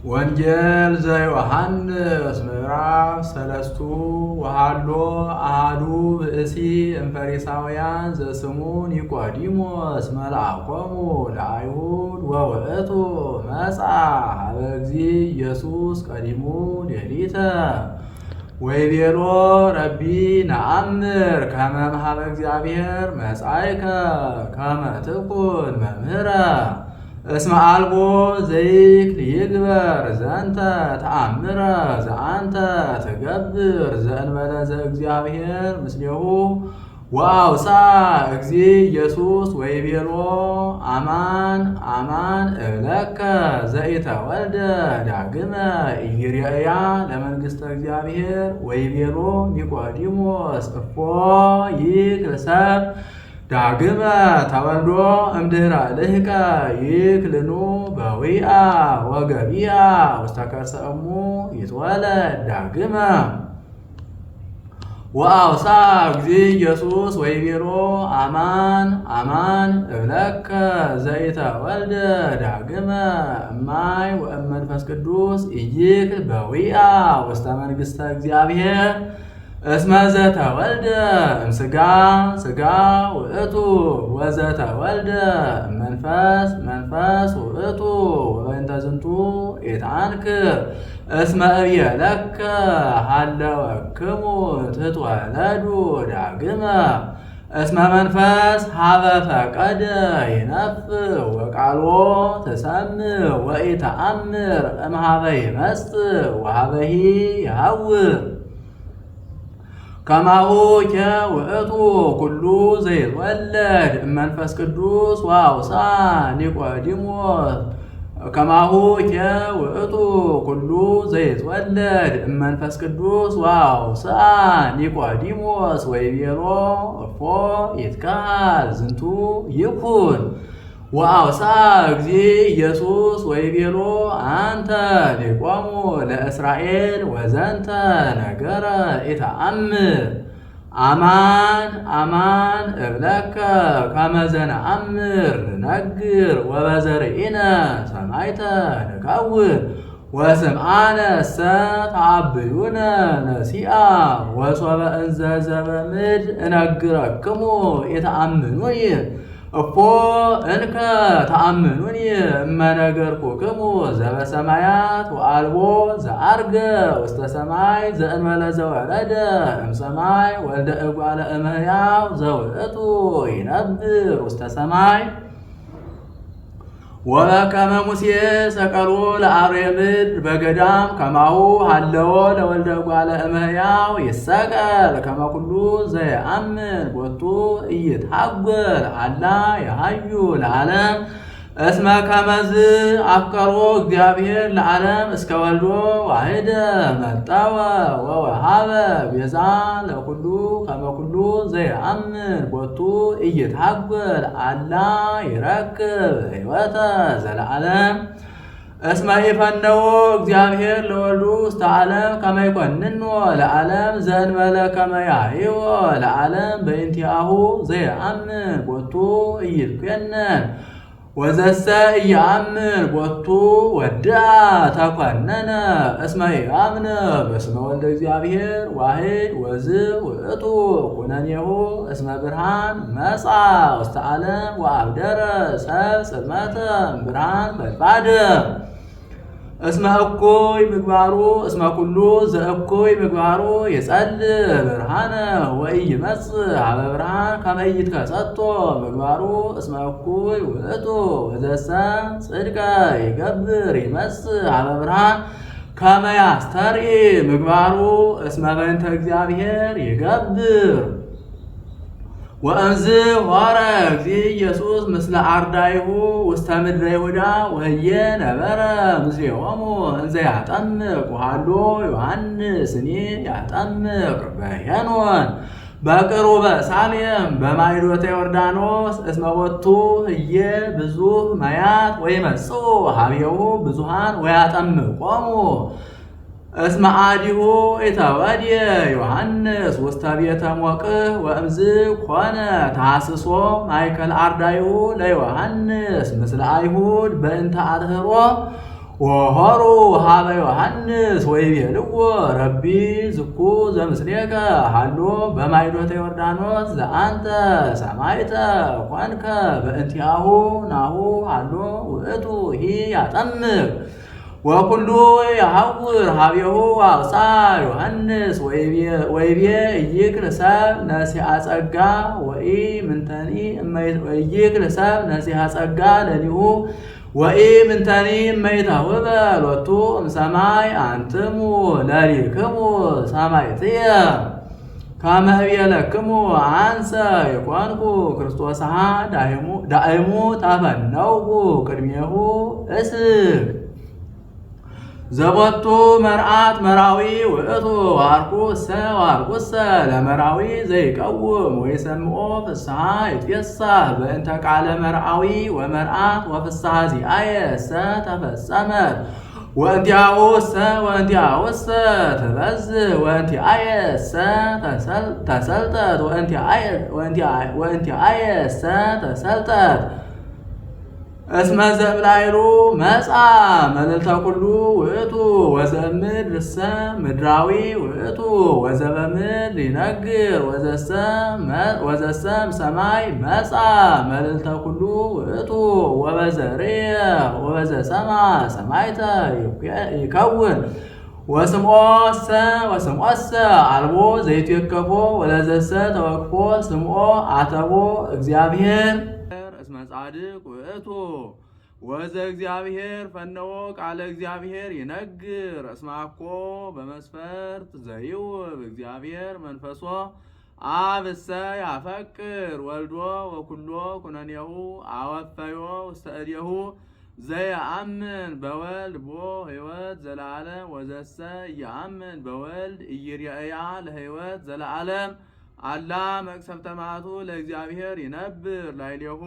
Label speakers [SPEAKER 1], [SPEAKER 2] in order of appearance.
[SPEAKER 1] ወንጌል ዘዮሐንስ ምዕራፍ ሰለስቱ። ወሃሎ አሐዱ ብእሲ እምፈሪሳውያን ዘስሙ ኒቆዲሞስ መልአኮሙ ለአይሁድ፣ ወውእቱ መጽአ ኀበ እግዚእ ኢየሱስ ቀዲሙ ሌሊተ ወይቤሎ: ረቢ፣ ነአምር ከመ እምኀበ እግዚአብሔር መጻእከ ከመ ትኩን መምህረ፣ እስመ አልቦ ዘይክል ይግበር ዘንተ ተአምረ ዘአንተ ትገብር ዘእንበለ ዘእግዚአብሔር ምስሌሁ። ወአውሥአ እግዚእ ኢየሱስ ወይቤሎ: አማን አማን እብለከ፣ ዘኢተወልደ ዳግመ ኢይሬእያ ለመንግሥተ እግዚአብሔር። ወይቤሎ ኒቆዲሞስ: እፎ ይክል ሰብእ ዳግመ ተወልዶ እምድኅረ ልህቀ? ይክልኑ በዊአ ወገቢአ ውስተ ከርሰ እሙ ይትወለድ ዳግመ? ወአውሥአ እግዚእ ኢየሱስ ወይቤሎ: አማን አማን እብለከ፣ ዘኢተወልደ ዳግመ እማይ ወእመንፈስ ቅዱስ ኢይክል በዊአ ውስተ መንግሥተ እግዚአብሔር። እስመ ዘተወልደ እምሥጋ ሥጋ ውእቱ፣ ወዘተወልደ እመንፈስ መንፈስ ውእቱ። ወበእንተ ዝንቱ ኢታንክር እስመ እብየለከ ሀለወክሙ ትትወለዱ ዳግመ። እስመ መንፈስ ሀበ ፈቀደ ይነፍሕ ወቃልዎ ትሰምዕ ወኢተአምር እምኀበ ይመጽእ ወኀበሂ ይሐውር። ከማሁ ውእቱ ኩሉ ዘይትወለድ እመንፈስ ቅዱስ። ወአውሥአ ኒቆዲሞስ ከማሁ ውእቱ ኩሉ ዘይትወለድ እመንፈስ ቅዱስ። ወአውሥአ ኒቆዲሞስ ወይቤሎ: እፎ ይትከሃል ዝንቱ ይኩን? ወአውሥአ እግዚእ ኢየሱስ ወይቤሎ: አንተ ሊቆሙ ለእስራኤል ወዘንተ ነገረ ኢተአምር? አማን አማን እብለከ፣ ከመ ዘነአምር ንነግር ወበዘርኢነ ሰማዕተ ንከውን፣ ወስምዓነሰ ተዓብዩነ ነሲአ። ወሶበ እንዘ ዘበምድር እነግረክሙ ኢተአምኑኒ፣ እፎ እንከ ተአምኑኒ እመ ነገርኩክሙ ዘበሰማያት? ወአልቦ ዘዐርገ ውስተ ሰማይ ዘእንበለ ዘወረደ እምሰማይ፣ ወልደ እጓለ እመሕያው ዘውእቱ ይነብር ውስተ ሰማይ። ወበከመ ሙሴ ሰቀሎ ለአርዌ ምድር በገዳም፣ ከማሁ ሀለዎ ለወልደ እጓለ እመሕያው ይሰቀል፣ ከመ ኩሉ ዘየአምን ቦቱ ኢይትሐጐል አላ የሐዩ ለዓለም። እስመ ከመዝ አፍቀሮ እግዚአብሔር ለዓለም እስከ ወልዶ ዋሕደ መጠወ ወወሃበ ቤዛ ለኩሉ፣ ከመ ኩሉ ዘየአምን ቦቱ ኢይትሐጐል አላ ይረክብ ሕይወተ ዘለዓለም። እስመ ኢፈነዎ እግዚአብሔር ለወልዱ ውስተ ዓለም ከመ ይኰንኖ ለዓለም፣ ዘእንበለ ከመ ያሕይዎ ለዓለም በእንቲአሁ። ዘየአምን ቦቱ ኢይትኰነን፣ ወዘሰ ኢየአምን ቦቱ ወድአ ተኰነነ፣ እስመ ኢአምነ በስመ ወልደ እግዚአብሔር ዋሕድ። ወዝ ውእቱ ኩነኔሁ፣ እስመ ብርሃን መጽአ ውስተ ዓለም፣ ወአብደረ ሰብእ ጽልመተ እምብርሃን ፈድፋደ። እስመ እኩይ ምግባሩ እስመ ኩሉ ዘእኩይ ምግባሩ ይጸልእ ብርሃነ ወኢይመጽእ ኀበ ብርሃን፣ ከመ ኢይትከሰቶ ምግባሩ፣ እስመ እኩይ ውእቱ። ወዘሰ ጽድቀ ይገብር ይመጽእ ኀበ ብርሃን፣ ከመ ያስተርኢ ምግባሩ፣ እስመ በእንተ እግዚአብሔር ይገብር። ወእምዝ ሖረ እግዚእ ኢየሱስ ምስለ አርዳኢሁ ውስተ ምድረ ይሁዳ፣ ወህየ ነበረ ምስሌሆሙ እንዘ ያጠምቅ። ወሃሎ ዮሐንስኒ ያጠምቅ በሄኖን በቅሩበ ሳሌም በማዕዶተ ዮርዳኖስ፣ እስመ ቦቱ ህየ ብዙኅ ማያት፣ ወይመጽኡ ኀቤሁ ብዙኃን ወያጠምቆሙ። እስመ አዲሁ ኢተወድየ ዮሐንስ ውስተ ቤተ ሞቅህ። ወእምዝ ኮነ ታስሶ ማእከለ አርዳኢሁ ለዮሐንስ ምስለ አይሁድ በእንተ አጥህሮ። ወሖሩ ኀበ ዮሐንስ ወይቤልዎ ረቢ ዝኩ ዘምስሌከ ሀሎ በማይዶተ ዮርዳኖስ ዘአንተ ሰማዕተ ኮንከ በእንቲአሁ ናሁ ሀሎ ውእቱ ሂ ያጠምቅ ወኩሉ የሐውር ሀቤሁ አውሳ ዮሐንስ ወይቤ ኢይክል ሰብእ ነሲሐ ጸጋ ወኢ ምንተኒ ኢይክል ሰብእ ነሲሐ ጸጋ ለሊሁ ወኢ ምንተኒ እመይተውህበ ሎቱ እምሰማይ አንትሙ ለሊክሙ ሰማዕትየ ከመ እቤለክሙ አንሰ የኮንኩ ክርስቶስሃ ዳእሙ ተፈነውኩ ቅድሜሁ እስክ ዘቦቱ መርዓት መራዊ ውእቱ ዋርኩሰ ዋርኩሰ ለመራዊ ዘይቀውም ወይሰምዖ ፍስሐ ይትፌሳህ በእንተ ቃለ መርዓዊ ወመርዓት ወፍስሐ ዚአየ ሰ ተፈጸመት ወእንቲአሁሰ ወእንቲአሁሰ ትበዝህ ወእንቲአየ ሰ ተሰልጠት ወእንቲአየ ሰ ተሰልጠት እስመ ዘእምላዕሉ መጽአ መልዕልተ ኩሉ ውእቱ ወዘእምድር እሰ ምድራዊ ውእቱ ወዘበምድር ይነግር ወዘሰ እምሰማይ መጽአ መልዕልተ ኩሉ ውእቱ ወበዘርእየ ወበዘሰምዐ ሰማዕተ ይከውን ወስምዖሰ ወስምዖሰ አልቦ ዘይትወከፎ ወለዘሰ ተወክፎ ስምዖ አተቦ እግዚአብሔር እስመ ጻድቅ ውእቱ ወዘ እግዚአብሔር ፈነወ ቃለ እግዚአብሔር ይነግር እስመ አኮ በመስፈርት ዘይውብ እግዚአብሔር መንፈሶ አብሰ ያፈቅር ወልዶ ወኩሎ ኩነኔሁ አወፈዮ ውስተ እዴሁ ዘየአምን በወልድ ቦ ሕይወት ዘለዓለም ወዘሰ ኢየአምን በወልድ ኢይሬእያ ለሕይወት ዘለዓለም አላ መቅሰፍተ መዓቱ ለእግዚአብሔር ይነብር ላዕሌሁ።